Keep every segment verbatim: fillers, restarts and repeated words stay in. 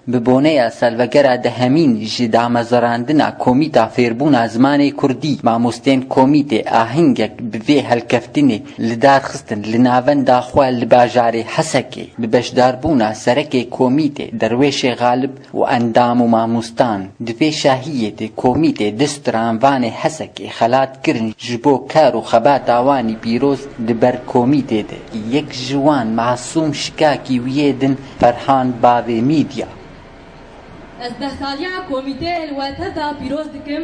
Bi boneya salvegera dehemîn ji damezirandina Komîta Fêrbûna Zimanê Kurdî, mamostên komîtê ahengek bi vê helkeftinê li dar xistin li navenda xwe li bajarê Hesekê. Bi beşdarbûna serekê komîtê Derwêşê Xalib û endam û mamostan, di vê şahiyê de komîtê du stranvanê Hesekê xelat kirin ji bo kar û xebata wan ê pîroz di ber komîtê de. Yek ji wan Masûm Şikakî û yê din Ferhan Bavê Mîdya. Ez deh saliya komîteyê li we tevda pîroz dikim.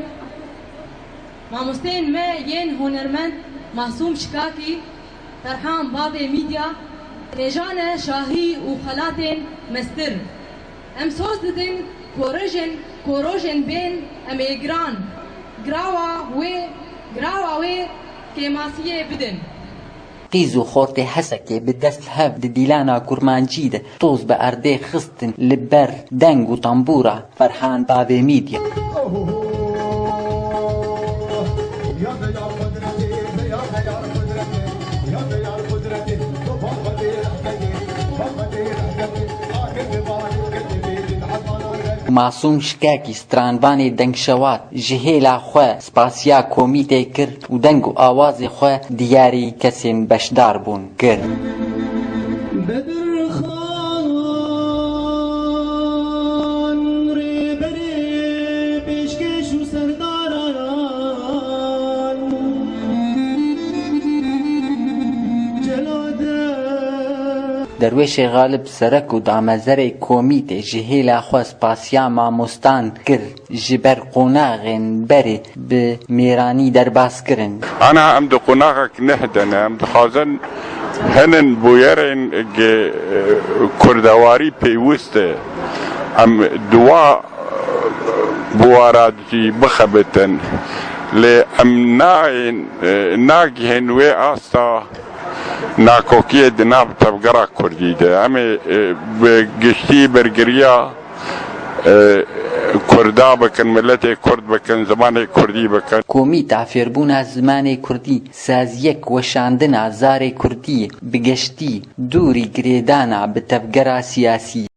Mamosteyên me yên hunermend Masûm Şikakî, Ferhan Bavê Mîdya, hêjane şahî û xelatên mestir. Em soz didin ku rojên, ku rojên bên em ê giran, girawa wê, girawa wê kêmasiyê bidin. Qîz û xortê Hesekê bi dest hev di dîlana kurmancî de toz bi erdê xistin li ber deng û tembûra Ferhan Bavê Mîdya. Masûm Şikakî stranvanê dengşewat ji hêla xwe spasiya komîtê kir û deng û awazê xwe diyarî kesên beşdar bûn kir. Bedirxan, rêberê pêşkêş û serdaran, Celade. Derwêşê Xalib serek û damezerê komîtê ji hêla xwe spasiya mamostan kir. Ji ber qonaxên berê bi mêranî derbas kirin. Ana em di qonaxek neh de ne, em dixwazin hinin bûyerên ge-, kurdewarî pêwist e. Em di wa buwara jî bixebitin. Lê em nayên, nagihên wê asta nakokiyê di nav tevgera kurdî de. Em ê, e, bi giştî bergiriya, e, kurda bikin, miletê kurd bikin, zimanê kurdî bikin. Komîta Fêrbûna Zimanê Kurdî saziyek weşandina zarê kurdî bi geştî dûrî girêdana bi tevgera siyasî.